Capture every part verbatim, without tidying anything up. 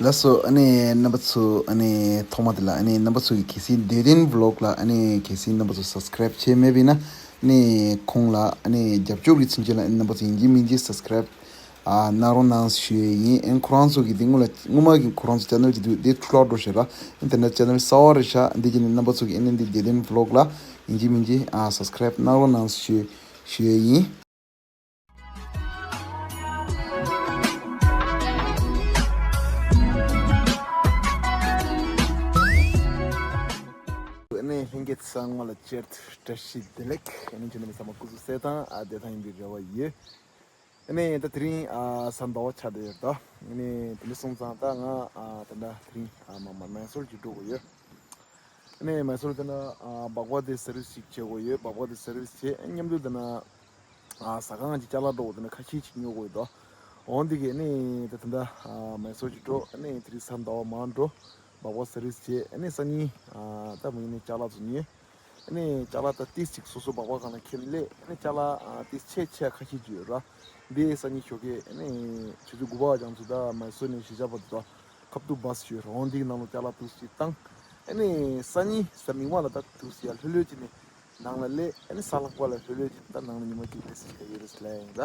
ལགས་སོ། ཨ་ནི་རྣམ་པ་ཚོ། ཨ་ནི་ཐོག་མ་དེ་ལ་ཨ་ནི་རྣམ་པ་ཚོ་གིས་གལ་སྲིད་འདོད་ལྡན་ཝི་ལོག་ལ་ཨ་ནི་གལ་སྲིད་རྣམ་པ་ཚོ་སབ་སི་ཀ་རེབ་བྱས་མེད་པ་ཡིན་ན། ཨ་ནི་ཁོང་ལ་ཨ་ནི་རྒྱབ་སྐྱོར་གྱི་མཚོན་བྱེད་ལ་ཨ་ནི་རྣམ་པ་ཚོ་ཡིན་གཅིག་མིན་གཅིག་སབ་སི་ཀ་རེབ་ཨ་གནང་རོགས་གནང་ཞུ་ཡས་ཡིན། ཨ་ནི་ཁོ་རང་ཚོ་གི་དེ་སྔོན་ལ་སྔོན་མ་གི་ཁོ་རང་ཚོ་ཅེ་ནལ་ཅིག་འདུག་དེ་འཁྲུག་ལ་འགྲོ་ཞེས་ར། ཨ་ནི་དེ་འདྲ་ཅེ་ནལ་གསར་པ་རེད་ཤག་འདི་བྱས་ནས་རྣམ་པ་ཚོ་གིས་ཨ་ནི་འདི་འདོད་ལྡན་ཝི་ལོག་ལ་ཡིན་གཅིག་མིན་གཅིག་ཨ་སབ་སི་ཀ་རེབ་གནང་རོགས་གནང་ཞུ་ཞུ་ཡས་ཡིན། ཨ་ནི་ལྷན་རྒྱས་ཚང་མ་ལ་སྤྱིར་དུ་བཀྲ་ཤིས་བདེ་ལེགས། ཨ་ནི་ཁྱེད་རྣམ་པ་ཚང་མ་སྐུ་གཟུགས་གསལ་ཐང་ཨ་བདེ་ཐང་ཡིན་པའི་རེ་བ་ཡོད། ཨ་ནི་ད་དེ་རིང་ཨ་གཟའ་ཟླ་བ་ཆགས་བསྡད་ཡོད་དོ། ཨ་ནི་དེ་འདྲ་སོང་ཙང་ད་ང་ཨ་ད་ལྟ་དེ་རིང་ཨ་མ་མ་མའི་སོར་གྱི་འགྲོ་དགོས་ཡོད། ཨ་ནི་མའི་སོར་དེ་ན་ཨ་སྦག་སྦག་དེ་སར་བི་སི་ཅིག་བྱེད་དགོས་ཡོད། སྦག་སྦག་དེ་སར་བི་སི་བྱེད། ཨ་མཉམ་དུ་དེ་ན་ཨ་ཟ་ཁང་གི་ཅ་ལག་འགྲོ་དགོས། དེ་ན་ཁ་ཤས་ཅིག་ཉོ་དགོས་ཡོད་དོ། འོ་འདི་གས་ཨ་ནི་ད་ད་ལྟ་ཨ་མའི་སོར་གྱི་འགྲོ། ཨ་ནི་དེ་རིང་གཟའ་ཟླ་བ་མར་འགྲོ། སྦག་སྦག་སར་བི་སི་བྱེད། ཨ་ནི་སང་ཉིན་ཨ་ད་མ་ཡིན་ནའི་ཅ་ལག་ཚོ་ཉོས། ཨ་ནི་ཅ་ལག་ད་ཏིས་ཅིག་སོ་སོ་སྦག་སྦག་སྒང་ལ་ཁྱེར་སླེབས། ཨ་ནི་ཅ་ལག་ཨ་ཏིས་ཆེ་ཆེ་ཁ་ཤས་ཅིག་ཡོད་ར། འདི་སང་ཉིན་ཞོགས་ཀས་ཨ་ནི་ཆུ་ཚོད་དགུ་པ་བར་ཙམ་ཚོད་ད་མའི་སོར་ནས་གཞིས་ཆགས་བར་དུ་ད་ཁབ་ཏུ་བཱས་ཡོད་ར། འོ་འདི་གི་ནང་ལ་ཅ་ལག་ཏིས་ཅིག་བཏང་། ཨ་ནི་སང་ཉིན་གཟའ་མིག་དམར་ལ་ད་ཏིས་ཡར་ལྷོད་ལྷོད་ཅིག་ནས་ནང་ལ་སླེབས། ཨ་ནི་གཟའ་ལྷག་པ་ལ་ལྷོད་ལྷོད་ཅིག་ནས་ད་ནང་ལ་ཉི་མ་གཅིག་རེ་སི་ཊི་བྱེད་ཡས་རེད་ཟེར་ལབ་ཡིན་ར།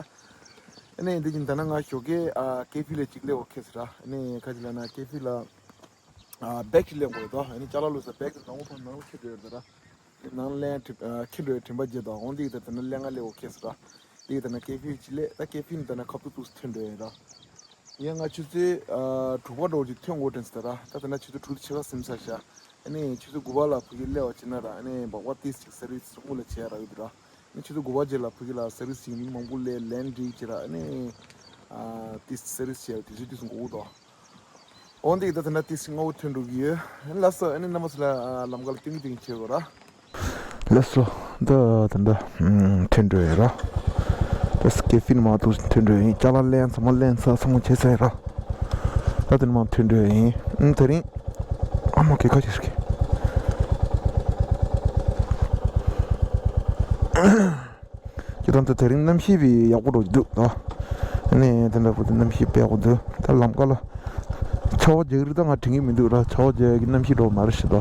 ཨ་ནི་འདི་བཞིན་ད་ནང་ང་ཞོགས་ཀས་ཨ་ཀེ་ཧྥེ་ལ་གཅིག་སླེབས་འོ་ཁེ་སི་ར། ཨ་ནི་ཁ་ཅིག་ལབ་ན་ཀེ་ཧྥེ་ལ་ཨ་བེག་ཅིག་ལེན་དགོས་ཡོད་དོ། ཨ་ནི་ཅ་ལག་བླུགས་ས་བེག་དེ་ནང་ལོགས་ནང་ལ་ཁྱེར་འགྲོ་ཡོད་རེད་ར། ཨ་ནི་ནང་ལ་ཁྱེར་འགྲོ་ཡས་དྲན་པ་བརྗེད་དོ། འོ་འདི་གི་ད་ད་ནང་ལེན་ག་སླེབས་འོ་ཁེ་སི་ར། འདི་གི་ད་ནང་ཀེ་ཧྥེ་གཅིག་སླེབས། ད་ཀེ་ཧྥེ་ནས་ད་ནང་ཁབ་ཏུ་ཏུ་སི་ཐོན་འགྲོ་ཡིན་ར། ཡང་ང་ཆུ་ཚོད་ཨ་དྲུག་པ་འགྲོ་གི་ཐོན་དགོས་དྲན་སོང་ད་ར། ད་ད་ནང་ཆུ་ཚོད་དྲུག་དང་ཕྱེད་ཀ་ཟིན་ཚར་ཤག་ཨ་ནི་ཆུ་ཚོད་དགུ་པ་ལ་ཕ་གི་སླེབས་པ་བྱས་ན་ར། ཨ་ནི་སྦག་སྦག་ཏིས་ཅིག་སར་བི་སི་དངུལ་ལ་བྱེད་ཡ་རག་གི་འདུག་ར། ཨ་ནི་ཆུ་ཚོད་དགུ་པ་རྗེས་ལ་ཕ་གི་ལ་སར་བི་སི་ཅིག་མི་མང་པོ་སླེབས་ལན་འགྲིག་བྱས་ར། ཨ་ནི་ཨ་ཏིས་སར་བི་སི་བྱས་པ་དུས་ཚོད་དུས་སུ་འགོར་གི་འདུག་འོ་འདི་གི་ད་ད་ལྟ་ཏིས་ཅིག་སྔ་བོ་ཐོན་འགྲོ་གི་ཡོད། ལགས་སོ། ཨ་ནི་རྣམ་པ་ཚོ་ལ་ཨ་ལམ་ཁ་ལ་སྟོན་གི་སྟོན་གི་བྱེད་དགོས་ར། ལགས་སོ། ད་ད་ད་ཨམ་ཐོན་འགྲོ་ཡོད་ར། ད་ཀེ་ཧྥེ་ནས་མར་ཏུ་ཐོན་འགྲོ་ཡིན། ཅ་ལག་ལེན་ཚང་མ་ལེན་ཚར་ཚང་མ་བྱས་ཚར་ཡིན་ར། ད་དེ་ནས་མར་ཐོན་འགྲོ་ཡིན། ཨམ་དེ་རིང་ཨ་མ་གི་ཁ་ཤས་ཤིག་ཁྱེད་རང་ཚོ་དེ་རིང་གནམ་གཤིས་ཡག་པོ་འགྲོ་གི་འདུག་ད། ཨ་ནི་དེ་འདྲ་པོ་དེ་གནམ་གཤིས་དཔེ་ཡག་པོ་འདུག་ད་ལམ་ཁ་ལ་ཆར་པ་རྒྱག་རིགས་ད་ང་དྲན་གྱི་མི་འདུག་ར། ཆར་པ་རྒྱག་ཡག་གི་གནམ་གཤིས་འདྲ་པོ་མ་རེད་ཤི་ད།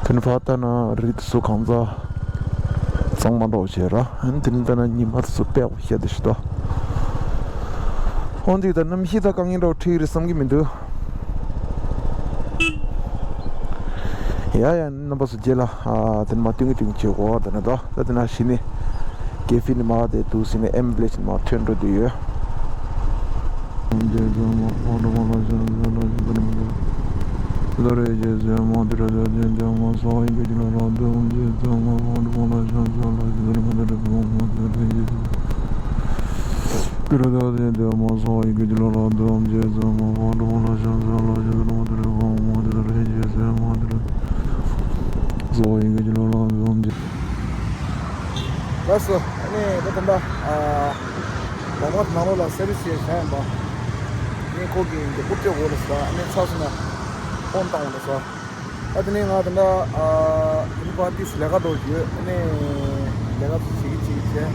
དེ་ནས་ཕར་ལྟ་ན་རི་དེ་ཚོ་གང་ཚ་གཙང་མ་འདྲ་པོ་བྱས་ར། ཨ་ནི་དེ་ནས་ལྟ་ན་ཉི་མ་དེ་ཚོ་དཔེ་ཡག་པོ་ཤར་བསྡད་ཤི་ད། འོ་འདི་ད་གནམ་གཤིས་ད་དཀའ་ངལ་འདྲ་པོ་འཕྲད་ཀྱི་རེད་བསམ་གྱི་མི་འདུག་ཡ་ཡ། རྣམ་པ་ཚོ་རྗེས་ལ་ཨ་དེ་ནས་མར་སྟོན་གི་སྟོན་གི་བྱེད་དགོས་ད་ནི་ད། ད་དེ་ནས་གཞི་ནས་ཀེ་ཧྥེ་ནས་མར་དེ་འདུག་ཟེར་ནས་ཨེམ་བི་ལེ་ཇི་ནས་མར་ཐོན་འགྲོ་འདོད་ཡོད། ལགས་སོ། ཨ་ནི་ད་ད་ལྟ་ཨ་སྦག་སྦག་ནང་ལོགས་ལ་སར་བི་སི་བྱས་བཞག་ཡིན་པ། ཨ་ནི་ཁོ་གི་མགྱོགས་པོ་སྤྲད་དགོས་ལ་ཟ། ཨ་ནི་ཚར་སོང་ན་ཕོན་བཏང་དགོས་ལ་ཟ། ཨ་དེ་ནས་ང་ད་ལྟ་ཨ་དེ་ནས་ཕར་ཏིས་ལས་ཀ་འགྲོ་གི་ཡོད། ཨ་ནི་ལས་ཀ་ཚོ་བྱེད་ཀྱི་བྱེད་ཀྱི་བྱས།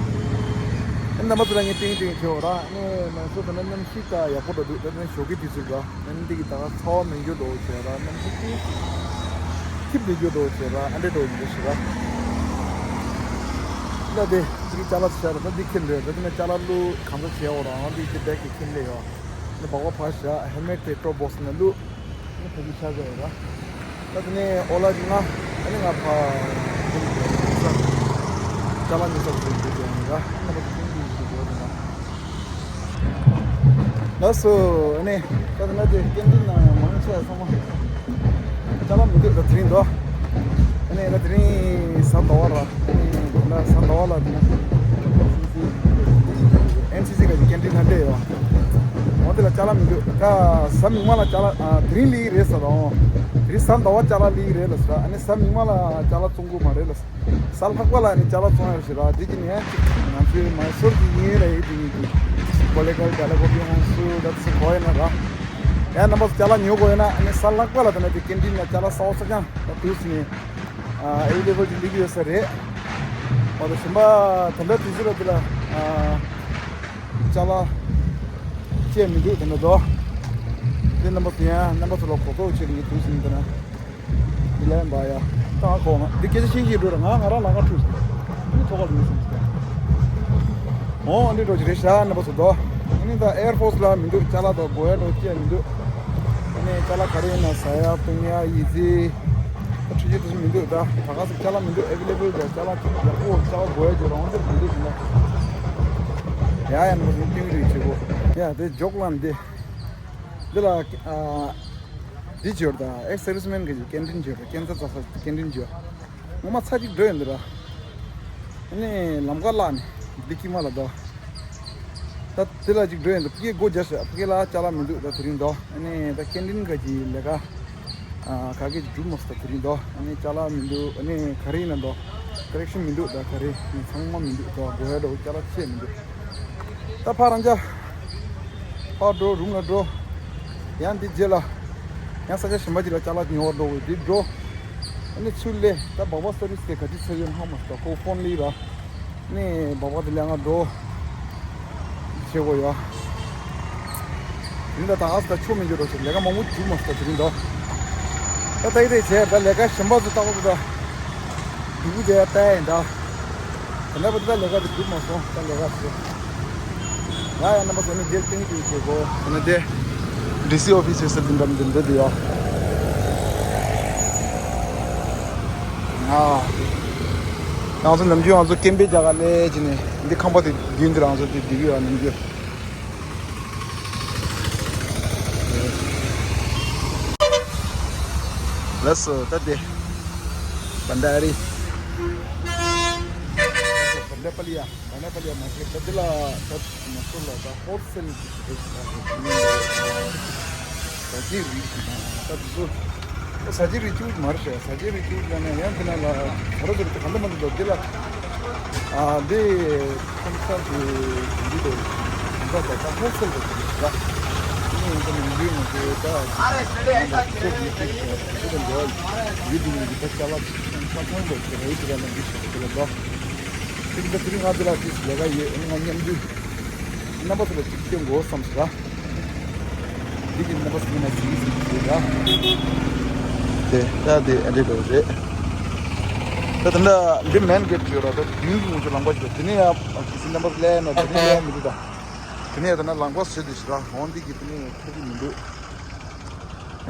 ཨ་ནི་རྣམ་པ་ཚོ་ལ་ངས་སྟོན་གི་སྟོན་གི་བྱེད་འོ་ར། ཨ་ནི་ང་ཚོ་ད་ལྟ་གནམ་གཤིས་ད་ཡག་པོ་འགྲོ་འདུག་ད་ལྟ་ཞོགས་ཀའི་དུས་ཚོད་ར། ཨ་ནི་འདི་གི་ད་ག་ཚ་བ་མེད་རྒྱུ་འགྲོ་བྱས་ར། གནམ་གཤིས་ཏིས་འཐིབས་བསྡད་རྒྱུ་འགྲོ་བྱས་ར། ཨ་འདྲས་འགྲོ་ཡིན་འདྲ་ཞིག་ར། ད་དེ་འདི་གི་ཅ་ལག་ཚོ་བྱས་ར། ད་འདི་ཁྱེར་འགྲོ་ཡ། ད་འདི་ན་ཅ་ལག་བླུགས་གང་ཚ་བྱས་འོ་ར། ཨ་འདི་གི་བེག་གི་ཁྱེར་སླེབས་ཡོད། ཨ་ནི་སྦག་སྦག་ཕར་བཞག་ཧེལ་མེཊ་དེ་ཊོབ་བོག་སི་ནང་བླུགས། ཨ་ནི་ཕ་གི་ཆ་བཞག་ཡོད་ར། ད་དེ་ནས་ཨོ་ལ་གི་ང་ཨ་ནི་ང་ཕ་ཅ་ལག་ཉོ་ས་ཅ་ལག་ཉོ་ས་འགྲོ་འགྲོ་ཡོད་ར། ཨ་ནི་ང་ཕ་གི་ཁྱེར་འགྲོ་ཡོད་ར། ལགས་སོ། ཨ་ནི་ད་ང་དེ་ཀེན་ཊིན་ནང་མང་ཆེ་ཚང་མ་ཅ་ལག་མི་འདུག་ད་དེ་རིང་དོ། ཨ་ནི་ད་དེ་རིང་གཟའ་ཟླ་བ་ར། ཨ་ནི་ད་གཟའ་ཟླ་བ་ལ་དེ་ན་ཨེན་སི་སི་གི་ཀེན་ཊིན་ནང་སླེབས་ཡོད། འོ་དེ་ལ་ཅ་ལག་མི་འདུག་ད་གཟའ་མིག་དམར་ལ་ཅ་ལག་ཨ་དེ་རིང་སླེབས་ཀྱི་རེད་ཟེར་དང་། དེ་རིང་གཟའ་ཟླ་བ་ཅ་ལག་སླེབས་ཀྱི་རེད་ལ་ཟེར། ཨ་ནི་གཟའ་མིག་དམར་ལ་ཅ་ལག་བཙོང་གི་མ་རེད་ལ་ཟེར། གཟའ་ལྷག་པ་ལ་ནི་ཅ་ལག་བཙོང་ཡ་ཞིག་ར། འདི་གི་ནི་ང་ཚོའི་མའི་སོར་གྱི་ཡིན་ར། ཡིན་འདི་ཡིན་འདི་ཀོ་ལེ་ཀལ་ག་ལེ་ཀོ་པི་ཧོང་སུ་ད་ཚོ་གོ་ཡ་ན་ར། ཡང་རྣམ་པ་ཚོ་ཅ་ལག་ཉོ་དགོས་ཡོད་ན་ཨ་ནི་གཟའ་ལྷག་པ་ལ་ད་ནི་དེ་ཀེན་ཊིན་ན་ཅ་ལག་གསར་པ་གསར་རྐྱང་ད་དུས་སུ་ནི་ཨ་ཨེ་ཝེ་ལེ་བལ་དུ་འདི་གི་ཡོད་ས་རེད། འོ་ད་གཞན་པ་ད་ལྟ་དུས་ཚོད་ལ་དེ་ལ་ཨ་ཅ་ལག་སྐྱེལ་མི་འདུག་དེ་འདྲ་དོ། དེ་རྣམ་པ་ཚོ་ཡང་རྣམ་པ་ཚོ་ལ་གོ་རྟོགས་ཆེད་ངས་དུས་ཟིན་དེ་ན། འདི་ལན་པ་ཡ། ཏང་གོང་ང་འདི་སྐད་ཆ་ཤེས་ཤེས་འགྲོ་ར་ང་ང་རང་ལ་ང་ཁྲུས་སོང་། འདི་ཐོག་ལ་མི་སོང་ཟེར། འོ་འདི་འགྲོ་གི་རེད་ཤག་རྣམ་པ་ཚོ་དོ། ཨ་ནི་ད་ཨེར་ཕོར་སི་ལ་མི་འདུག་ཅ་ལག་དང་དགོས་ཡ་འགྲོ་ཅི་ཡ་མི་འདུག་ཨ་ནི་ཅ་ལག་ག་རེ་ཡིན་ན་ཟ་ཡ་བཏུང་ཡ་ཡི་ཙི། ད་ཁྲུས་ཆུ་དེ་ཚོ་མི་འདུག་ད་ད་ག་ཟེ་ཅ་ལག་མི་འདུག་ཨེ་ཝེ་ལེ་བལ་དང་ཅ་ལག་ཡག་པོ་ཅ་ལག་དགོས་ཡ་གི་རང་འདིར་མི་འདུག་ཟེར་ན། ཡ་ཡ་རྣམ་པ་ཚོ་སྐྱོན་གི་རེད་བྱེད་གོ། ཡ་དེ་འཇོག་ལ་འདི། འདི་ལ་ཨ། འདི་བྱོས་ར་ད་ཨེག་སར་ཝི་སི་མེན་གི་ཀེན་ཊིན་བྱོས་ར་ཀན་ཊིན་ཚ་ས་ཀེན་ཊིན་བྱོས། ངོ་མ་ཚ་གཅིག་འགྲོ་ཡོང་འདི་ར། ཨ་ནི་ལམ་ཁ་བརླག་ནས་འདི་ཀི་མ་ལ་དོ། ད་དེ་ལ་གཅིག་འགྲོ་ཡོང་འདི་ཕ་གིའི་སྒོ་རྒྱག་ཤག་ཕ་གི་ལ་ཅ་ལག་མི་འདུག་ད་དེ་རིང་དོ། ཨ་ནི་ད་ཀེན་ཊིན་ག་གི་ལས་ཀ་ཨ་ག་གི་སྒྲུབ་མ་སོང་ད་དེ་རིང་དོ། ཨ་ནི་ཅ་ལག་མི་འདུག་ཨ་ནི་ག་རེ་ཡིན་ན་དོ། ཀ་རེག་ཤིན་མི་འདུག་ད་ག་རེ་ཚང་མ་མི་འདུག་དོ། དགོས་ཡ་འདྲ་བོ་ཅ་ལག་ཆེ་མི་འདུག་ད་ཕར་རང་ཅག་ཕར་འགྲོ་རུམ་ལ་འགྲོ། ཡང་འདི་རྗེས་ལ་ཡང་ས་ཆ་གཞན་པ་ཅིག་ལ་ཅ་ལག་ཉོ་བར་འགྲོ་དགོས་འདི་འགྲོ། ཨ་ནི་ཚུར་སླེབས་ད་སྦག་སྦག་སར་ཝི་སི་དེ་ག་དུས་ཚར་ཡོད་ཧ་མ་སོང་ཁོ་ཕོན་ལི་ར། ཨ་ནི་སྦག་སྦག་དེ་ལས་ང་འགྲོ། བྱེད་དགོས་ཡོད། དེ་འདྲ་ད་ཨ་ས་ད་ཆོ་མི་འགྱུར་རོ་ཆེ་ལས་ཀ་མང་པོ་འགྱུར་མ་སོང་ད་དེ་རིང་འགྲོ། ད་ད་ཡི་རེད་བྱས་ད་ལས་ཀ་གཞན་པ་ཚོ་ལྟ་བུ་ད། སྡུག་པོ་དེ་ལྟ་ཡིན་ད། ད་ལྟ་བར་དུ་ད་ལས་ཀ་དེ་འགྲུབ་མ་སོང་ད་ལས་ཀ་ཚོ། ཡ་ཡ་རྣམ་པ་ཚོ་ནི་འདིར་ཏིང་ཏིང་བྱེད་དགོས་ཟེར་ན་དེ། ཌི་སི་ཨོ་ཕི་སི་ཟེར་འདི་འདྲ་འདི་འདྲ་དེ་ཡོད། ང་ཚོ་ནམ་རྒྱུན་ང་ཚོ་ཀེམ་པིང་རྒྱག་ག་སླེབས་ཀྱི་ནི་འདི་ཁང་པ་དེ་བརྒྱུད་འདི་རང་ཚོ་དེ་བསྡད་ཀྱི་ཡོད་ནམ་རྒྱུན། ལགས་སོ་ད་དེ། བན་ཌ་རི། བན་ཌ་པ་ལི་ཡ། བན་ཌ་པ་ལི་ཡ་མ་ཁེ་ད་དེ་ལ་ད་མ་སོ་ལ་ད་ཧོལ་སེལ་རེད་ད། ཟ་རྒྱུ་རིགས་ད་དེ་ཚོ། ཟ་རྒྱུ་རིགས་གཅིག་མ་རེད་ཤག་ཟ་རྒྱུ་རིགས་གཅིག་ལ་ནས་ཡང་དེ་ན་ལ་ག་རེ་ཟེར་དེ་ག་འདྲ་མ་འདུག་དེ་ལ། ཨ་འདི་ཁམས་ཚང་གི་འདི་དེ་ཁམས་ཚང་དེ་ད་ཧོལ་སེལ་དེ་ཞིག་ལ། ཨ་ནི་ཡིན་ཙང་ཡིན་རྒྱུ་ཡིན་རྒྱུ་ད་ཁམས་ཚང་གི་ཚོ་འདི་ཅིག་ཞིག་དང་འབྲེལ་བ་ཡོད་དུས་ནས་འདི་ད་ཅ་ལག་ཅིག་ཁམས་ཚང་དེ་ཞིག་རེད་དེ་ལ་ལ་འདི་ཞིག་དེ་ལ་ལོ། དེ་གི་ད་དེ་རིང་ང་འདི་ལ་ཅིག་ལས་ཀ་ཡོད་ཨ་ནི་ང་མཉམ་དུ་རྣམ་པ་ཚོ་ལ་ཅིག་སྟོན་དགོས་བསམ་སོང་ལ། འདི་གི་རྣམ་པ་ཚོ་ཡིན་ན་ཟིན་ཟིན་གྱི་རེད་ད། དེ་ད་དེ་ཨ་འདྲེ་འགྲོ་རེད། ད་དེ་འདྲ་འདི་མེན་གེ་ཊི་བརྗོད་ར་ད་མདུན་གྱི་ངོ་ཚོ་ལམ་ཁ་ཞིག་དེ་ནས་ཡང་གི་སི་རྣམ་པ་ཚོ་སླེབས་ན་དེ་ནས་ཡང་མི་འདུག་ད། དེ་ནས་ཡང་དེ་ན་ལམ་ཁ་བཟོས་དེ་ཞིག་ར་འོང་འདི་གི་དེ་ནས་ཡང་ཁ་ཅིག་མི་འདུག་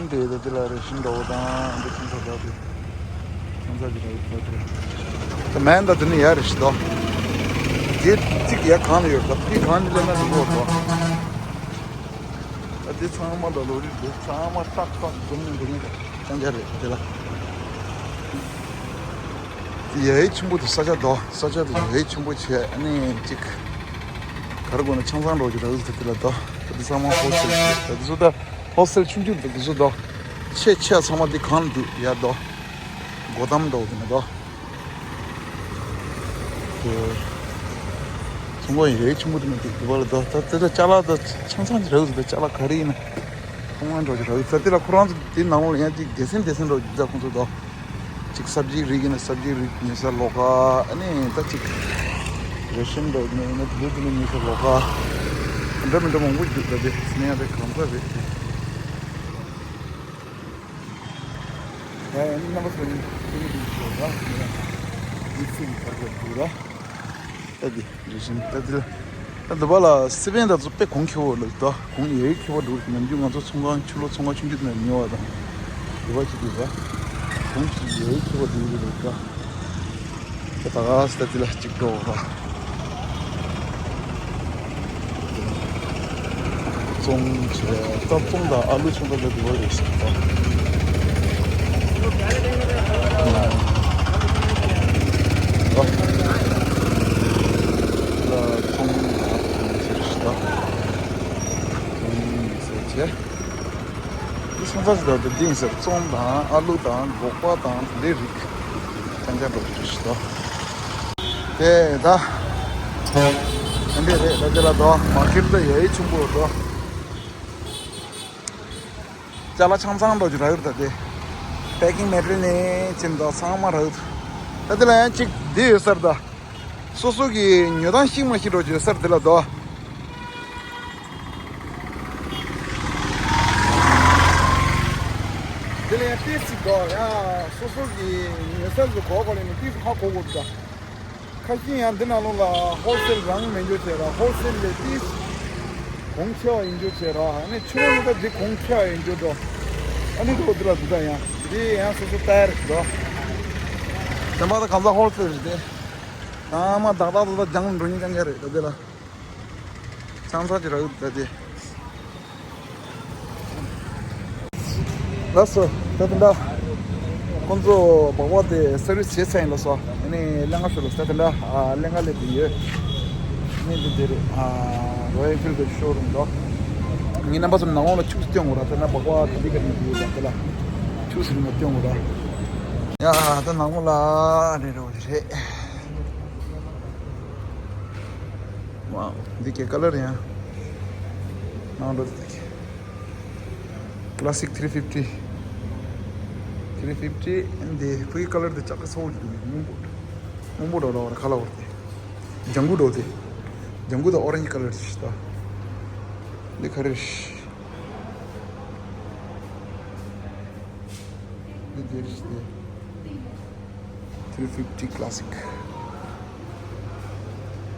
འདི་ད་འདི་ལ་རེ་ཞིང་འདྲ་བོ་དང་འདི་ཁྱིམ་ཚང་འདྲ་བོ་ཁྱིམ་ཚང་གི་འདྲ་བོ་འདྲ་བོ་ད་མེན་ད་དེ་ནས་ཡར་རེ་ཞིག་དོ། དེ་གཅིག་ཡར་གང་ལ་ཡོད་ད་དེ་གང་ལ་ན་འདི་བོ་དོ། ད་དེ་ཚང་མ་ལ་ལོ་རིགས་འདི་ཚང་མ་ཏག་ཏག་འཛོམས་ནས་འདུག་ནི་ཅང་ཅང་རེད་དེ་ལ། ཡ་ཡི་ཆེན་པོ་དེ་ས་ཆ་དོ་ས་ཆ་དེ་ཡ་ཡི་ཆེན་པོ་བྱས་ཨ་ནི་གཅིག་ག་རེ་དགོས་ན་ཆང་ཚང་འགྲོ་རྒྱུ་ར་འདི་དེ་ལ་དོ་ད་དེ་ཚང་མ་ཧོལ་སེལ་ད་དེ་ཚོ་ད། ཧོལ་སེལ་ཆུང་ཆུང་དུ་དེ་ཚོ་དོ། ཆེ་ཆེ་ཚང་མ་དེ་གང་འདུག་ཡ་དོ། སྒོ་དམ་འདྲ་བོ་དེ་ནི་དོ། དེ། ཚོང་ཁང་ཡོད་ཆེན་པོ་དེ་ནི་དེ་དུ་བ་ལ་དོ་ད་དེ་ལ་ཅ་ལག་དོ་ཆང་ཚང་གི་རག་དོ་ཅ་ལག་ག་རེ་ཡིན་ན། ཚོང་ཁང་འདྲ་བོ་ཅིག་རག་ད་དེ་ལ་ཁོ་རང་ཚོ་དེ་ནང་ལོགས་ཡང་ཅིག་སྡེ་ཚན་སྡེ་ཚན་འདྲ་བོ་ཅིག་ད་ཁོང་ཚོ་དོ། ཅིག་སབ་ཇི་རིགས་ཡིན་ན་སབ་ཇི་རིགས་ཉོ་ས་ལོགས་ཀ་ཨ་ནི་ད་ཅིག་རེ་ཤན་འདྲ་བོ་ཉོ་ཡིན་ན་དེ་ཚོ་དེ་ནི་ཉོ་ས་ལོགས་ཀ་འདྲ་མི་འདྲ་མང་པོ་འདུག་ད་དེ་ནས་ཡང་དེ་གང་ས་རེད་དེ། ཡ་ཡ་ནི་རྣམ་པ་ཚོ་ནི་ཁྱེད་ནི་དེ་ཚོ་ད་ཡིག་ཚིག་གི་བར་དུ་འདུག་ད། ད་དེ་རེ་བཞིན་ད་དེ་ལ་ད་འདི་པ་ལ་སི་པན་ད་ཚོ་དཔེ་གོང་ཁེ་བོ་ལ་ད་གོང་ཡ་ཡི་ཁེ་བོ་འདུག་ནམ་རྒྱུན་ང་ཚོ་ཚོང་ཁང་ཆུ་ལོ་ཚོང་ཁང་ཆུང་ཆུང་དེ་ན་ཉོ་བ་དང་འདི་པ་ཅིག་འདུག་ད་གོང་ཅིག་ཡ་ཡི་ཁེ་བོ་འདུག་ད། ད་ག་ས་ད་དེ་ལ་གཅིག་འགྲོ་བ། བཙོང་བྱས་ད་བཙོང་དང་ཨ་ལུ་ཆུང་ད་ལ་དེ་བ་རེད་ཟེར་ད། ལ་བཙོང་ད་ཟེར་ད། བཙོང་ཟེར་བྱས། འདི་སོང་ཙང་ཞིག་ལ་འདི་འདི་ཡིན་ཟེར་བཙོང་དང་ཨ་ལུ་དང་སྒོག་པ་དང་དེ་འདྲའི་རིགས་ཅང་ཅང་འགྲོ་གི་རེད་ཞིག་ལ། དེ་ད་དེ་འདྲས་རེད་ད། དེ་ལ་དོ་མར་ཀེཊ་ད་ཡ་ཡི་ཆུང་པོ་རེད་དོ། ཅ་ལག་ཆང་ཚང་འགྲོ་གི་རག་ཡོད་ད། དེ་པེ་ཀིང་མེ་ཊི་རི་ནས་ཕྱིན་དོ་ཚང་མ་རག་ཡོད་ད། དེ་ལ་ཡང་གཅིག་འདི་ཡོད་སར་ད། སོ་སོ་གི་ཉོ་སྟངས་ཤིག་མ་ཤིག་འགྲོ་གི་ཡོད་སར་དེ་ལ་དོ། ཏིས་ཅིག་འདུག་ཡ། སོ་སོ་གི་ཉོ་ས་ཚོ་གོ་གོ་ལས་ནི་ཏིས་ཧ་གོ་གོ་འདུག་ཁ་ཤས་ཡང་འདི་ནང་ལོགས་ལ་ཧོལ་སེལ་རང་མི་འཇོག་བྱས་ར། ཧོལ་སེལ་ལས་ཏིས་གོང་ཆེ་བ་ཡིན་འཇོག་བྱས་ར། ཨ་ནི་ཕྱི་ལོགས་ལ་ད་འདི་གོང་ཆེ་བ་ཡིན་འཇོག་འགྲོ། ཨ་ནི་འགྲོ་འདི་ལ་འདི་ད་ཡང་འདི་ཡང་སོ་སོ་ལྟ་ཡ་རེད་འགྲོ། དེ་མ་ད་གང་ཟག་ཧོལ་སེལ་རེད་དེ། ཚང་མ་ཏག་ཏག་ཏག་ཏག་སྦྱང་འགྲོ་མཁན་རྐྱང་རྐྱང་རེད་ད་དེ་ལ། ཆང་ས་ཅི་རག་ད་དེ། ལགས་སོ། ད་དེ་འདྲ། ཁོང་ཚོ་སྦག་སྦག་དེ་སར་བི་སི་བྱས་ཚར་ཡིན་ལགས་སོ། ཨ་ནི་ཀླད་ཀ་ཤོར་ལགས་སོ། ད་དེ་འདྲ་ཨ་ཀླད་ཀ་སླེབས་དེ་ཡོད། ཨ་ནི་འདི་འདིར་ཨ་རོ་ཡལ་ཨེན་ཕིལ་གྱི་ཤོ་རུམ་འདུག་ངས་རྣམ་པ་ཚོར་ནང་ལོགས་ལ་ཁྱུག་ཙམ་སྟོན་དགོས་ར། ད་ན་སྦག་སྦག་དེ་འདི་ག་ནས་འདུག་ད་དེ་ལ་ཁྱུག་ཙམ་རིང་ལ་སྟོན་དགོས་ར། ཡ་ད་ནང་ལོགས་ལ་རེད་རོ་རེད། ཝའོ། འདི་གའི་ཀ་ལར་ཡང་ནང་འགྲོ་དེ་གའི་Classic three fifty. Three fifty འདི་ཕུའི་ཀ་ལར་དེ་ལྕགས་ཀ་ཚ་བོ་ཅིག་འདུག་སྔོན་པོ། སྔོན་པོ་འདྲ་འདྲ་བ་ར་ཁ་ལ་བར་དེ། ལྗང་གུ་འདྲ་དེ། ལྗང་གུ་དང་ཨོ་རེན་ཇི་ཀ་ལར་ཅིག་ད། འདི་ག་རེ། འདི་འདི་རེད་དེ། Three fifty Classic.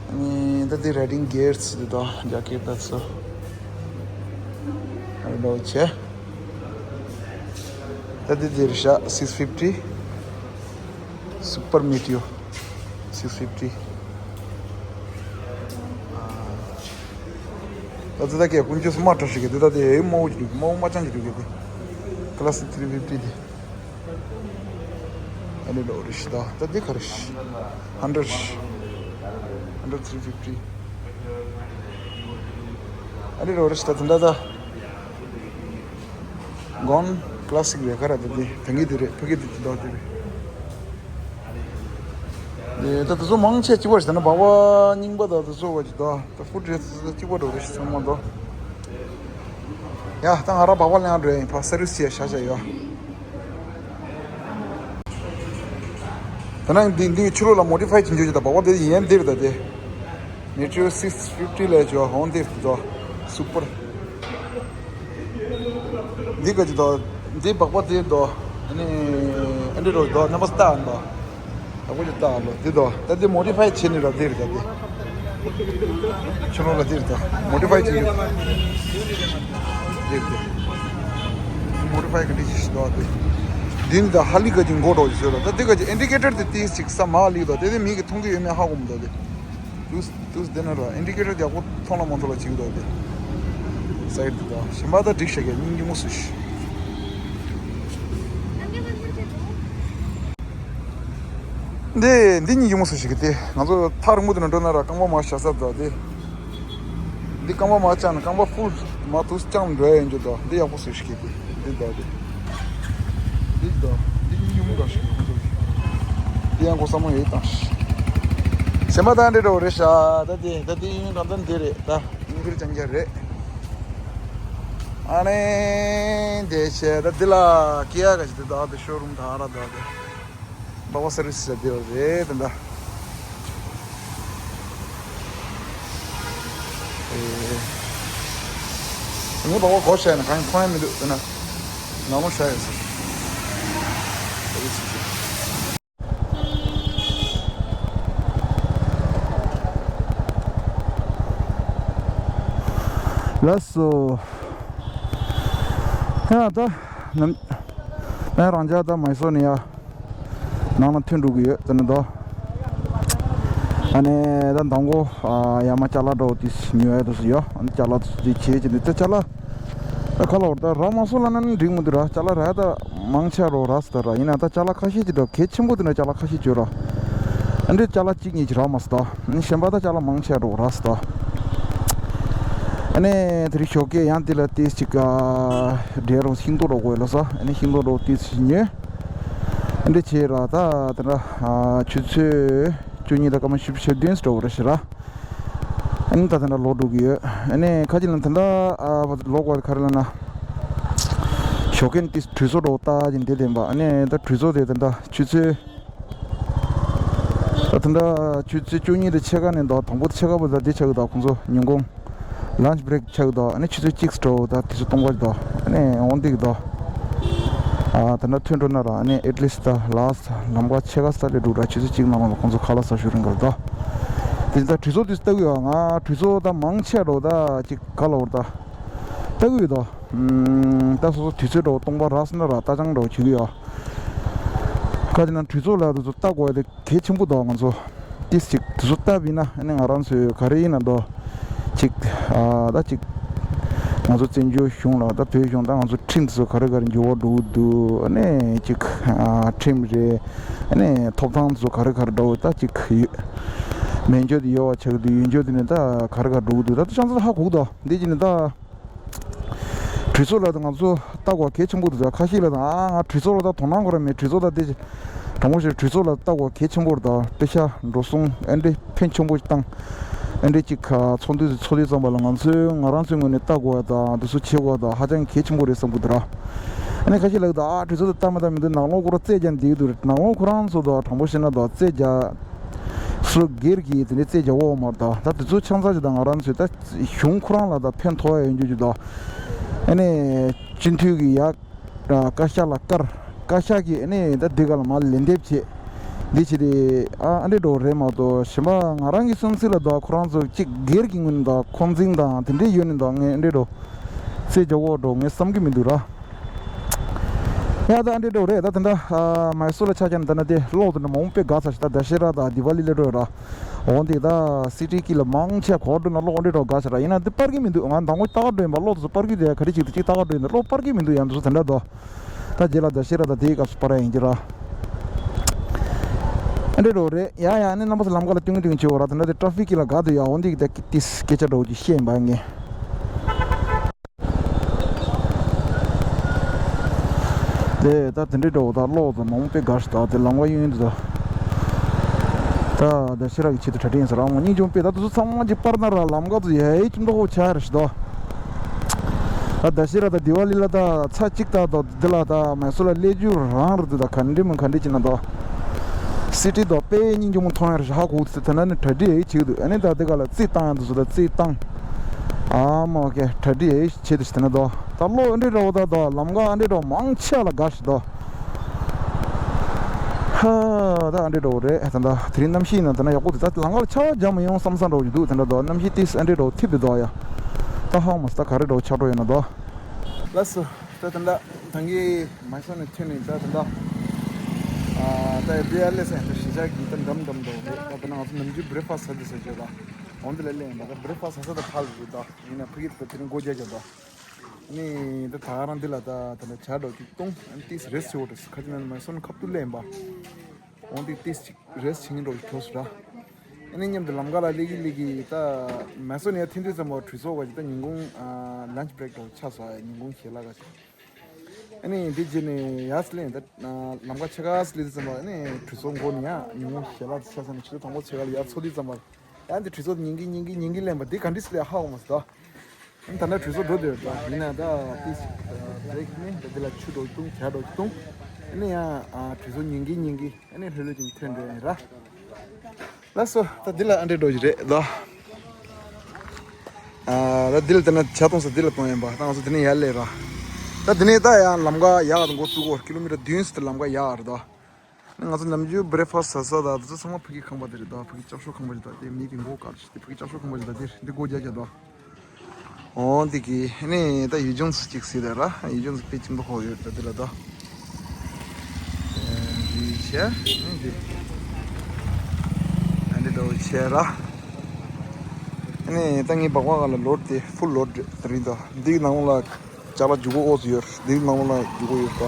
ཨ་ནི་ད་དེ་རའི་ཌིང་གི་ཡར་སི་དེ་དང་ཇེ་ཀེཊ་དེ་ཚོ་ཨ་རེ་འདྲ་བོ་བྱས། ད་དེ་དེ་རེད་ཤག six fifty Super Meteor six fifty. ད་ལྟ་ད་གའི་ཀུན་སྤྱོད་སུ་མ་འགྲོ་ཞིག་གི་དེ་ད་དེ་དམར་པོ་ཅིག་འདུག་དམར་པོ་མ་ཅང་ཅིག་འདུག་གི་དེ། Classic three fifty དེ། ཨ་ནི་ལོ་རེ་ཤི་ད་ད་འདི་ག་རེ་ཤི། Hundred ཤི། Hundred three fifty། ཨ་ནི་ལོ་རེ་ཤི་ད་ད་ད་ད། གོན་Classic རེད་ག་ར་ད་འདི་ད་གི་འདི་རེད་ཕ་གི་འདི་ད་འདི་རེད། ཨེ་ད་ད་ཚོ་མང་ཆེ་གཅིག་པ་ཞིག་ད་ན་སྦག་སྦག་རྙིང་པ་ད་ད་ཚོ་བ་ཅིག་ད་ད་ཧྥུ་ཌི་རེད་ད་གཅིག་པ་འགྲོ་རེ་ཤི་ཚང་མ་ད། ཡ་ད་ང་རང་སྦག་སྦག་ལེན་འགྲོ་ཡིན་ཕ་སར་བི་སི་ཡ་ཤ་ཤ་ཡོད། ད་ནང་འདི་འདི་ཕྱི་ལོགས་ལ་མོ་ཌི་ཕའི་བྱེད་འཇུག་ཅིག་དང་སྦག་སྦག་དེ་ཡིན་ཡན་འདིར་ད་དེ། Meteor six fifty ལས་ཅོ་ཧོན་འདིར་དོ། Super། འདི་ག་ཅི་དོ། འདི་སྦག་སྦག་དེ་དོ། ཨ་ནི་ཨ་འདི་རོ་དོ་རྣམ་པ་སྟག་འདོ། སྦག་སྦག་ཅི་སྟག་འདོ་འདི་དོ། ད་འདི་མོ་ཌི་ཕའི་བྱེད་ནི་ར་འདིར་ད་དེ། ཕྱི་ལོགས་ལ་འདིར་དོ། མོ་ཌི་ཕའི་བྱེད་ནི་འདིར་དེ། མོ་ཌི་ཕའི་ག་འདི་ཅི་ཞིག་དོ་དེ། འདི་ནི་ད་ཧ་ལི་ག་ཅི་མགོ་འགྲོ་ཅི་ཟེར་རོ། ད་འདི་ག་ཅི་ཨིན་ཌི་ཀེ་ཊར་དེ་ཏིས་ཅིག་ས་མ་ལི་དོ་དེ་དེ་མི་གི་མཐོང་གི་ཡོད་མེད་ཧ་གོ་མི་འདུག་དེ། ཏུས་ཏུས་དེ་ན་ར་ཨིན་ཌི་ཀེ་ཊར་ཡག་པོ་མཐོང་ལ་མ་མཐོང་ལ་བྱེད་ཀྱི་འདུག་དེ། སའིཌ་དེ་དང་གཞན་པ་ད་འགྲིག་ཤག་གི་སྙིང་རྗེ་མོ་སུ་ཞིག་འདི་འདི་སྙིང་རྗེ་མོ་སུ་ཞིག་གི་དེ་ང་ཚོ་ཐག་རིང་པོ་དེ་ན་འགྲོ་ན་ར་རྐང་པ་མར་བཞག་ས་འདུག་དེ། འདི་རྐང་པ་མར་བཅག་ན་རྐང་པ་ཧྥུལ་མར་ཏུས་བཅག་ན་འགྲོ་ཡ་ཡིན་རྒྱུ་འདུག་འདི་ཡག་པོ་སུ་ཞིག་གི་དེ། འདི་འདྲ་དེ། འདི་འདྲ། འདི་སྙིང་རྗེ་མོ་འདྲ་ཞིག་ཡོད་འདུག་འདི་ཡང་གོ་ས་མ་ཡོད་དང་། སེམས་པ་དང་འདྲེ་འགྲོ་རེད་ཤག་ད་དེ་ད་དེ་ཡིན་རང་དོན་འདི་རེད་ད། ཡིན་ཁུལ་ཅང་རྒྱ་རེད། ཨ་ནེ་དེ་བྱས་ད་འདི་ལ་ཀི་ཡ་ག་ཞིག་འདུག་ད་དེ་ཤོ་རུམ་ད་ར་ད་དེ། སྦག་སྦག་སར་བི་སི་བྱས་བསྡད་པ་རེད་ད་ད། ཨེ། ངས་སྦག་སྦག་གོ་བྱས་ན་གང་ཡང་མཐོང་ཡ་མི་འདུག་ད་ན། ནང་ལོགས་བཞག་ཡོད་ཟེར། ལགས་སོ། ཡ་ད་ནམ་ཡང་རང་ཅག་ད་མའི་སོར་ནས་ཡ། ནང་ལ་ཐོན་འགྲོ་གི་ཡོད་དེ་ནི་དོ། ཨ་ནི་ད་མདང་དགོང་ཨ་ཡ་མ་ཅ་ལག་འདྲ་བོ་དེ་ཉོ་ཡ་དེ་སུ་ཡོད། ཨ་ནི་ཅ་ལག་དེ་བྱེད་ཀྱི་འདུག་ད་ཅ་ལག་ད་ག་ལ་བར་ད་རག་མ་སོང་ལབ་ན་ནི་འགྲིག་མི་འདུག་ར། ཅ་ལག་རག་ད་མང་ཆེ་རོ་རག་སོང་ད་ར། ཡིན་ན་ད་ཅ་ལག་ཁ་ཤས་ཅིག་འདྲ་བོ་གལ་ཆེན་པོ་དེ་འདྲ་ཅ་ལག་ཁ་ཤས་ཅིག་ཡོད་ར། ཨ་འདྲའི་ཅ་ལག་གཅིག་གཉིས་ཅིག་རག་མ་སོང་ད། ཨ་ནི་གཞན་པ་ད་ཅ་ལག་མང་ཆེ་རོ་རག་སོང་ད། ཨ་ནི་དེ་རིང་ཞོགས་ཀས་ཡང་དེ་ལ་ཏིས་ཅིག་ཨ་འབྲས་རོ་ཤིང་ཏོག་འདྲ་བོ་དགོས་ལབ་སོང་། ཨ་ནི་ཤིང་ཏོག་འདྲ་བོ་ཏིས་ཅིག་ཉོས། འདི་བྱས་ར་ད་དེ་འདྲ་ཨ་ཆུ་ཚོད་བཅུ་གཉིས་དང་སྐར་མ་བཞི་བཅུ་ཞེ་བདུན་ཙམ་འགྲོ་བ་རེད་ཤག་ར། ཨ་ནི་ད་དེ་འདྲ་ལོག་འགྲོ་གི་ཡོད། ཨ་ནི་ཁ་ཅིག་ལ་དེ་འདྲ་ཨ་ལོག་པ་ག་རེ་ལབ་ན། ཞོགས་ཀས་དེ་གྲོས་ཚོགས་འགྲོ་ལྟ་ཅིག་འདི་བསྟན་པ། ཨ་ནི་ད་གྲོས་ཚོགས་དེ་དེ་འདྲ་ཆུ་ཚོད་ད་དེ་འདྲ་ཆུ་ཚོད་བཅུ་གཉིས་དང་ཕྱེད་ཀ་ནས་ད་དང་པོ་ཕྱེད་ཀ་བར་ད་འདི་ཆགས་ཀྱི་ད་ཁོང་ཚོ་ཉིན་གུང་། ལན་ཆི་བྷི་རེག་ཆགས་འདུག་ཨ་ནི་ཆུ་ཚོད་གཅིག་འགྲོ་ད་དུས་ཚོད་སྟོང་པ་འདུག་ཨ་ནི་འོང་འདི་གི་འདུག་ཨ་ད་ནི་ཐོན་འགྲོ་ན་ར། ཨ་ནི་at least ད་ལ་ལམ་ཁ་ཕྱེད་ཀ་ས་ལས་འགྲོ་ར། ཆུ་ཚོད་གཅིག་ནང་ལ་ཁོང་ཚོ་ཁ་ལག་ཟ་ཞུ་རིང་གར་ད། དེ་ད་གྲོས་ཚོགས་དུས་ལྟ་གི་ཡོད། ང་གྲོས་ཚོགས་ད་མང་ཆེ་འགྲོ་ད་ཅིག་ག་ལ་བར་ད་ལྟ་གི་ཡོད་ད། ད་སོ་སོ་དུས་ཚོད་འགྲོ་སྟོང་པ་རག་སོང་ན་ར་ལྟ་སྦྱང་འགྲོ་བྱེད་ཀྱི་ཡོད། ཁ་ཅིག་ན་གྲོས་ཚོགས་ལ་དུས་ཚོད་ལྟ་དགོས་ཡ་དེ་གལ་ཆེན་པོ་འདུག་ང་ཚོ་ཏིས་ཅིག་དུས་ཚོད་བལྟ་བ་ཡིན་ན། ཨ་ནི་ང་རང་ཚོའི་ག་རེ་ཡིན་ན་འདུག་ཅིག་ཨ་ད་ཅིག་ང་ཚོ་བཙན་བྱོལ་གཞུང་ལ་ད་བོད་གཞུང་ད་ང་ཚོ་ཁྲིམས་དེ་ཚོ་ག་རེ་ག་རེ་འགྱུར་བ་འགྲོ་གི་འདུག་ཨ་ནི་ཅིག་ཨ་ཁྲིམས་རེད། ཨ་ནི་ཐོབ་ཐང་དེ་ཚོ་ག་རེ་ག་རེ་འདྲ་བོ་ད་ཅིག་ཡོད། མེད་འཇོག་དེ་ཡོད་པ་ཆགས་ཀྱི་འདུག་ཡོད་འཇོག་དེ་ནི་ད་ག་རེ་ག་རེ་འགྲོ་གི་འདུག་ད་ཅང་ཚོ་ཧ་གོ་གི་འདུག་འདི་ཅི་ནི་ད། གྲོས་ཚོགས་ལ་ད་ང་ཚོ་ལྟ་དགོས་གལ་ཆེན་པོ་འདུག་ད་ཁ་ཤས་ལ་ད་ཨ་ང་གྲོས་ཚོགས་ལ་ད་དོ་སྣང་ཁོ་རང་མེད། གྲོས་ཚོགས་ད་དེ་དྲང་པོ་བཤད་གྲོས་ཚོགས་ལ་ལྟ་དགོས་གལ་ཆེན་པོ་རེད། ད་པེ་ཤ་འགྲོ་སོང་ཨེ་འདྲས་ཕན་ཆེན་པོ་བཏང་ཨེ་འདྲས་ཅིག་ཁ་ཚོགས་འདུ་ཚོགས་དུས་ཙམ་པ་ལ་ང་ཚོས་ང་རང་ཚོའི་ངོས་ནས་ལྟ་དགོས་ད་འདུ་ཚོད་བྱེད་དགོས་ད་ཧ་ཅང་གལ་ཆེན་པོ་རེད་བསམ་གི་འདུག་ར། ཨ་ནི་ཁ་ཤས་ལ་ད་ཨ་གྲོས་ཚོགས་ད་ལྟ་མ་ད་མི་འདུག་ནང་ལོགས་ཁོ་རང་རྩོད་རྒྱག་འདི་འདུག་ནང་ལོགས་ཁོ་རང་ཚོ་ད་དྲང་པོ་བཤད་ན་ད་རྩོད་རྒྱག་སོ་སྒེར་གྱི་དེ་འདྲའི་རྩོད་རྒྱག་འོག་མར་ད་ད་དེ་ཚོ་ཆང་ས་ཞིག་ད་ང་རང་ཚོས་ད་གཞུང་ཁོ་རང་ལ་ད་ཕན་ཐོགས་ཡ་ཡོང་རྒྱུ་ཅིག་ད། ཨ་ནི་སྤྱི་འཐུས་ཀྱི་ཡ་བཀའ་ཤག་ལ་བཀར། བཀའ་ཤག་གིས་ཨ་ནི་ད་འདི་ག་ལ་མ་ལན་འདེབས་བྱེད། འདི་བྱེད་དེ་ཨ་ཨ་འདྲས་འགྲོ་རེད་མ་གཏོགས་གཞན་པ་ང་རང་གི་བསམ་ཚུལ་ལ་ད་ཁོ་རང་ཚོ་གཅིག་སྒེར་གྱི་ངོས་ནས་ད་འཁོན་འཛིན་དང་དེ་འདྲས་ཡོད་ནས་ད་ངས་ཨ་འདྲས་འགྲོ་རྩོད་རྒྱག་འོག་འགྲོ་ངས་བསམ་གི་མི་འདུག་ར། ཡ་ད་ཨ་འདྲས་འགྲོ་རེད། ད་དེ་འདྲ་མའི་སོར་ལ་ཆ་བཞག་ན་ད་ན་དེ་གློག་དེ་འདྲ་མང་པོ་དཔེ་དགའ་ཚར་ཞིག་ད་ད་ཤེ་ར་ད་དི་ཝ་ལི་ལ་འགྲོ་ཡོད་ར། འོན་ཏེ་ད་སི་ཊི་ཀི་ལ་མང་ཆེ་གོ་འགྲོ་ན་གློག་འདྲ་འགྲོ་དགའ་ཤ་ར། ཡིན་ན་འདི་སྤར་གི་མི་འདུག་ང་མདང་དགོང་ལྟ་ག་འགྲོ་ཡིན་པ། གློག་དེ་ཚོ་སྤར་གི་འདུག་ཡ། ག་རེ་ཅིག་དེ་ཅིག་ལྟ་ག་འགྲོ་ཡིན་ན་གློག་སྤར་གི་མི་འདུག་ཡ། འདི་ཚོ་དེ་འདྲ་དོ། ད་རྗེས་ལ་ད་ཤེས་ར་ད་དེའི་སྐབས་སུ་སྤར་ཡ་ཡིན་གྱི་ར། ཨ་འདྲས་འགྲོ་རེད། ཡ་ཡ་ཨ་ནི་རྣམ་པ་ཚོ་ལམ་ཁ་ལ་ཏིང་ཏིང་བྱེད་འོ་ར། དེ་འདྲ་དེ་ཊ་ཕིག་གི་ལ་དགའ་འདུག་ཡ། འོན་ཏེ་ད་ཏིས་སྐད་ཆ་འདྲ་བོ་ཅིག་བཤད་ཡིན་པ་ངས། དེ་ད་དེ་འདྲའི་འགྲོ་ད་གློག་ད་མང་པོ་དཔེ་དགའ་ཞིག་ད། དེ་ལམ་ཁ་གཡུང་གཡུང་དུ་ད། ད་ད་ཤེས་རབ་ཀྱི་ཆེད་དུ་གྲ་སྒྲིག་ཡིན་ཟེར་རང་མ་སྙིང་རྗེ་མོ་དཔེ་ད་དུ་ཚང་མ་ཅིག་པར་ན་ར་ལམ་ཁ་དུ་ཡ་ཡི་ཁྱིམ་ཐོག་ཧོ་ཆ་ར་ཞིག་ད། ད་ད་ཤེས་རབ་ད་དི་ཝ་ལི་ལ་ད་ཚ་གཅིག་ད་ད་འདི་ལ་ད་མེ་སོ་ལ་སླེབས་རྒྱུ་རང་རེད་འདུག་ད་ག་འདྲི་མི་ག་འདྲི་ཅི་ན་ད། སི་ཊི་ད་དཔེ་སྙིང་རྗེ་མོ་མཐོང་ཡ་ར་ཞིག་ཧ་གོ་དུ་དེ་ན་ནི་གྲ་སྒྲིག་ཡ་ཡི་བྱེད་དུ་ཨ་ནི་ད་དེ་ག་ལ་རྩིས་བཏང་ཡ་འདུག་ཟེར་ད་རྩིས་བཏང་། ཨ་མ་ཨོ་ཀེ་གྲ་སྒྲིག་ཡ་ཡི་བྱེད་དུ་ཞིག་དེ་ན་ད། ད་གློག་འདྲི་འདྲ་བོ་ད་ད་ལམ་ཁ་འདྲི་འདྲ་བོ་མང་ཆེ་ལ་དགའ་ཞིག་ད། ཧ་ད་འདྲི་འདྲ་བོ་རེད། ད་ད་དེ་རིང་གནམ་གཤིས་ན་ད་ན་ཡག་པོ་འདུག་ད་ལམ་ཁ་ལ་ཆར་པ་རྒྱག་མི་ཡོང་བསམ་བསམ་འདྲ་བོ་ཞིག་འདུག་དེ་འདྲ་ད་གནམ་གཤིས་ཏིས་འདྲི་འདྲ་བོ་ཐིབ་འདུག་ད་ཡ། ད་ཧ་མ་ས་ད་ག་རེ་འདྲ་བོ་ཆགས་འགྲོ་ཡོད་ན་ད། ལགས་སོ། ད་ད་ད་ད་གི་མ་སོ་ནས་ཐོན་ནས་ད་ད་ད་ད་ཡ་བི་ཨར་ལེ་སེ་ད་ཤི་ཤ་གི་ད་འགྲམ་འགྲམ་འདྲ་བོ་རེད། ད་ད་ན་ང་ཚོ་ནམ་རྒྱུན་བྷི་རེག་ཕ་སི་ཟ་དུས་ཟ་རྒྱུ་ད་འོན་ཏེ་ལ་ལེ་ཡིན་པ་ད་བྷི་རེག་ཕ་སི་ཟ་ས་ད་ཕ་ལ་རེད་ད། ཡིན་ན་ཕ་གི་ད་དེ་རིང་སྒོ་རྒྱག་རྒྱག་ད། ནི་ད་ད་རང་འདི་ལ་ད་ད་ནི་ཇ་འདྲ་བོ་ཅིག་བཏུང་། ཨ་ནི་ཏིས་རེ་སི་ཊི་བྱེད་འོ་ཏིས་ཁ་ཅིག་ན་མ་སོན་ཁབ་ཏུ་ལེན་པ། འོང་དེ་ཏིས་ཅིག་རེ་སི་ཊི་བྱེད་འགྲོ་གི་གྲོགས་སུ་ར། ཨ་ནི་མཉམ་དུ་ལམ་ཁ་ལ་ལེགས་ཀྱི་ལེགས་ཀྱི་ད་མ་སོན་ཡ་ཐེན་ཐེན་ཙམ་པ་གྲོས་ཚོགས་ག་ཅིག་ད་ཉིན་གུང་ལན་ཆི་བྷི་རེག་འདྲ་བོ་ཆགས་སོང་། ཉིན་གུང་ཞལ་ལག་ག་ཅིག་ཨ་ནི་འདི་རྗེས་ནས་ཡ་སི་ལེན་ད་ལམ་ཁ་ཆེ་ག་སི་ལེ་དེ་ཙམ་པ་ཨ་ནི་གྲོས་ཚོགས་འགོ་ནས་ཡ་ཉིན་གུང་ཞལ་ལག་དེ་ཆགས་སོང་ནས་ཆུ་ཚོད་དང་པོ་ཆེ་ག་ལ་ཡ་ཚོགས་དུས་ཙམ་པ། ཡང་འདི་གྲོས་ཚོགས་ཉིན་གྱི་ཉིན་གྱི་ཉིན་གྱི་ལེན་པ་འདི་ག་འདྲི་སི་ལས་ཧ་གོ་མ་སོང་། ད་ད་ལྟ་གྲོས་ཚོགས་འགྲོ་འདོད་ད་ཡིན་ན་ད་ཏིས་བྲེག་ནི་ད་འདི་ལ་ཆུ་འདྲ་བཏུང་ཇ་འདྲ་བཏུང་། ཨ་ནི་ཡང་གྲོས་ཚོགས་ཉིན་གྱི་ཉིན་གྱི་ཨ་ནི་ལྷོད་ལྷོད་ཅིག་ཐོན་འགྲོ་ཡིན་ར། ལགས་སོ། ད་འདི་ལ་ཨ་འདྲེ་འགྲོ་གི་རེད་ད། ད་འདི་ལ་ད་ན་ཇ་གཏོང་ས་འདི་ལ་གཏོང་ཡིན་པ། ད་ང་ཚོ་འདི་ནས་ཡར་སླེབས་ར། ད་འདི་ནས་ད་ཡང་ལམ་ཁ་ཡག་ད་འགོ་བཙུགས་གོ་ཀི་ལོ་མི་ཊར་བདུན་ཙམ་དེ་ལམ་ཁ་ཡག་རེད་ད། ང་ཚོ་ནམ་རྒྱུན་བྷི་རེག་ཕ་སི་ཟ་ས་ད་དེ་ཚོ་ཚང་མ་ཕ་གིའི་ཁང་པ་དེ་རེད་ད། ཕ་གིའི་ལྕགས་ཤོག་ཁང་པ་རེད་ད། དེ་མི་གི་མགོ་དཀར་ཅིག་དེ་ཕ་གིའི་ལྕགས་ཤོག་ཁང་པ་རེད་ད། དེ་འདི་སྒོ་རྒྱག་རྒྱག་ད། འོ་འདི་གི་ནི་ད་ཡུལ་ལྗོངས་སུ་གཅིག་ཟེར་ད་ར། ཡུལ་ལྗོངས་སུ་དཔེ་ཁྱིམ་ཐོག་ཡོད་ད་འདི་ལ་ད། འདི་བྱས་ནི་འདི་ཨ་འདི་ད་བྱས་ར། ནི་ད་ངའི་སྦག་སྦག་ག་ལ་ལོཌ་དེ་ཕུལ་ལོཌ་རེད་ད། འདིའི་ནང་ལ་ཅ་ལག་རྒྱུག་གོ་ཨོ་ཙི་ཡོད། འདིའི་ནང་ལ་རྒྱུག་གོ་ཡོད་ད།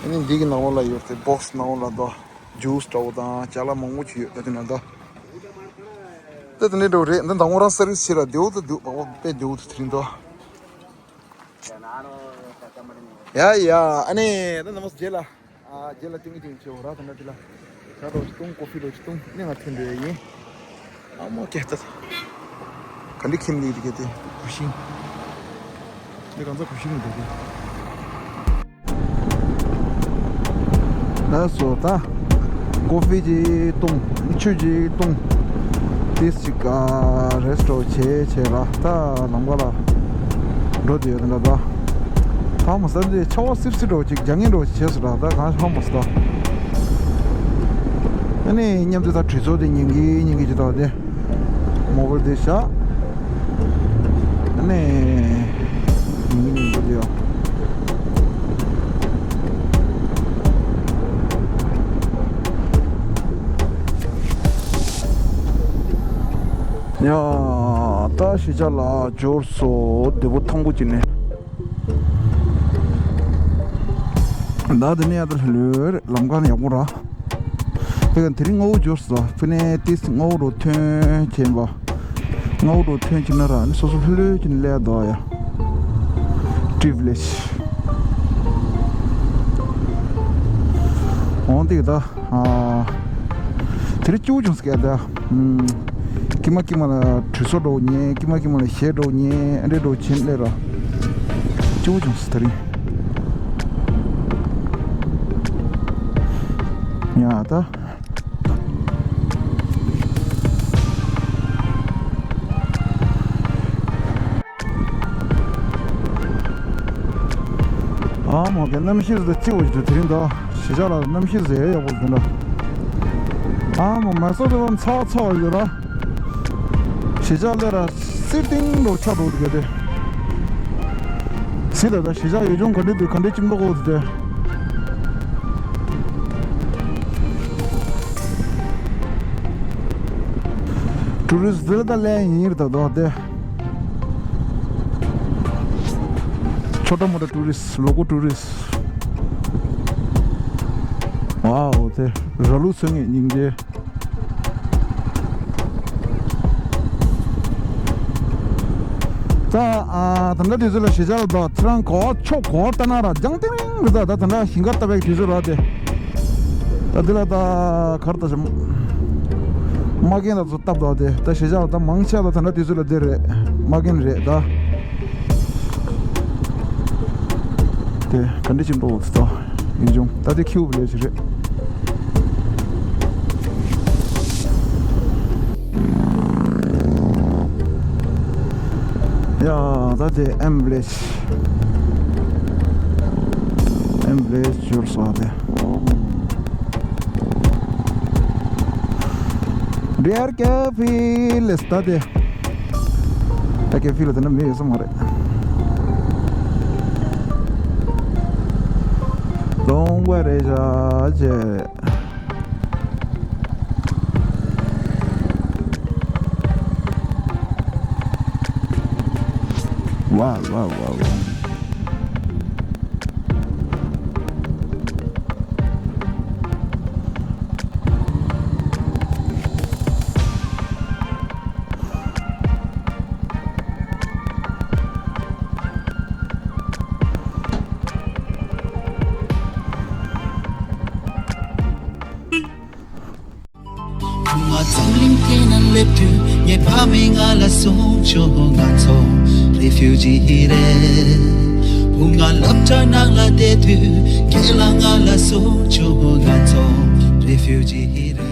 ཨ་ནི་འདི་གི་ནང་ལ་ཡོད་དེ་བོག་སི་ནང་ལ་ད་ཇུས་འདྲ་བོ་དང་ཅ་ལག་མང་པོ་ཅིག་ཡོད་ད་དེ་ན་ད། ད་དེ་འདྲ་འདྲ་བོ་རེད། འདི་མདང་དགོང་རང་སར་བི་སི་བྱས་ར་བདེ་བོ་ད་འདུག་སྦག་སྦག་དཔེ་བདེ་བོ་ད་དེ་རིང་ད། ཡ་ཡ་ཨ་ནི་ད་ནམ་རྗེས་ལ། ཨ་རྗེས་ལ་ཏིང་ངེ་ཏིང་ཆེ་བོ་ར་ད་ན་དེ་ལ། ཇ་འདྲ་བོ་ཅིག་བཏུང་ཀོ་ཕི་འདྲ་བོ་ཅིག་བཏུང་ནི་ང་ཐོན་འགྲོ་ཡ་ཡིན། ཨ་མོ་ཀེ་ཏ། ག་འདི་ཁྱིམ་འདི་དེ་ག་དེ་གུ་ཤིང་། འདི་གང་ཚ་གུ་ཤིང་འདི་དེ། ལགས་སོ་ད། ཀོ་ཕི་ཅིག་བཏུང་། ཆུ་ཅིག་བཏུང་། ཏིས་ཅིག་ཨ་རེ་སི་ཊི་བྱས་བྱས་ར་ད་ལམ་ཁ་ལ་འགྲོ་དེ་ཡོད་ད་ད། ཧ་མ་སྟ་འདི་ཆར་པ་སིབ་སིབ་འདྲ་བོ་ཅིག་རྒྱག་ངེས་འདྲ་བོ་ཅིག་བྱས་སོང་ར། ད་གང་ཧ་མ་སྟ། ཨ་ནི་མཉམ་དུ་ད་གྲོས་ཚོགས་དེ་ཉན་གི་ཉན་གི་ཅིག་ད་དེ། མོ་བལ་དེ་བཞག་ཨ་ནི་ཉན་གི་ཉན་གི་དེ་ཡོ། ཡ། ད་གཞིས་ཆགས་ལ་འབྱོར་སོང་། བདེ་པོ་ཐང་པོ་ཅིག་ནས། ད་དེ་ནས་ཡར་ལྷོད་ལྷོད་རེད། ལམ་ཁ་ཡག་པོ་ར། དེ་ག་དེ་རིང་སྔ་པོ་འབྱོར་སོང་། ཕི་ནས་ཏིས་སྔ་པོ་འགྲོ་ཐོན་བྱས་པ། སྔ་པོ་འགྲོ་ཐོན་བྱས་ན་ར་ནི་སོ་སོ་ལྷོད་ལྷོད་ཅིག་ནས་སླེབས་འདུག་ཡ། ཏི་ཝི་ལེཇ། འོང་དེ་ག་ད། ཨ། དེ་རིང་སྐྱིད་པོ་བྱུང་སྐད་ད། ཨམ། ཀྱེ་མ་ཀྱེ་མ་ལ་གྲོས་ཚོགས་འགྲོ་ཉན། ཀྱེ་མ་ཀྱེ་མ་ལ་གཞས་འགྲོ་ཉན། ཨ་འདྲས་འགྲོ་བྱེད་ལེ་ར། སྐྱིད་པོ་བྱུང་སོང་དེ་རིང་། ཡ་ད། ཨ་མ་གི་གནམ་གཤིས་ཟེར་སྐྱིད་པོ་ཞིག་འདུག་དེ་རིང་ད་གཞིས་ཆགས་ལ་གནམ་གཤིས་ཟེར་ཡག་པོ་འདུག་ན། ཨ་མ་མ་སོ་དེ་བ་ཚ་ཚ་བ་ཡོད་ར། གཞིས་ཆགས་ལས་ར་སི་ཏིང་ལོ་ཆ་རོ་དགོས་ཏེ། སི་ད་ད་གཞིས་ཆགས་ཡུལ་ལྗོངས་ག་འདྲ་འདུག་ག་འདྲ་ཅིག་འདུག་གོ་དེ། ཊུ་རི་སི་ཊི་ལ་ད་ལས་ཡིན་རེད་ད་དོ་དེ། ཆོ་ཊ་མོ་ཊ་ཊུ་རི་སི་ཊི། ལོ་ཀལ་ཊུ་རི་སི་ཊི། ཝའོ་དེ་ར་ལུག་ཚོ་ངེས་སྙིང་རྗེ། ད་ཨ་ད་ལྟ་དུས་ཚོད་ལ་གཞིས་ཆགས་ལ་ད་ཚེ་རང་ག་བ་ཕྱོགས་ག་བ་ལྟ་ན་ར་རྒྱང་ཏིང་རིང་རེད། ད་ད་ད་ལྟ་ཞིང་ཁ་བཏབ་པའི་དུས་ཚོད་ར་དེ། ད་འདི་ལ་ད་གར་ད་ཞིམ། མ་རྒན་ད་ཚོ་སྟབས་ད་དེ་ད་གཞིས་ཆགས་ལ་ད་མང་ཆེ་ལ་ད་ལྟ་དུས་ཚོད་ལ་དེ་རེད། མ་རྒན་རེད་ད། དེ་ག་འདྲ་ཅིག་འགྲོ་འོ་ད་ཡིན་ཅུང་ད་དེ་ཁྱིའུ་བ་ལས་ཅིག་རེད། ཡ་ད་དེ་ཨེམ་བི་ལེཇ། ཨེམ་བི་ལེཇ་འབྱོར་སོང་དེ། རེར་ཀེ་ཕི་ལེ་སྟ་དེ། ད་ཀེ་ཕི་ལ་དེ་ན་མི་ཡོད་ས་མ་རེད། ལོང་བ་རེ་བཞག་བྱས། ཝའོ་ཝའོ་ཝའོ་ཝའོ། བུ་ང་འཛམ་གླིང་སྟེང་ན་སླེབས་དུས་ངའི་ཕ་མས་ང་ལ་གསུངས་བྱུང་། ང་ཚོ་རི་ཕིའུ་ཇི་རེད། བུ་ང་སློབ་གྲྭ་ནང་ལ་བསྡད་དུས་རྒན་ལགས་ང་ལ་གསུངས་བྱུང་། ང་ཚོ་རི་ཕིའུ་ཇི་རེད།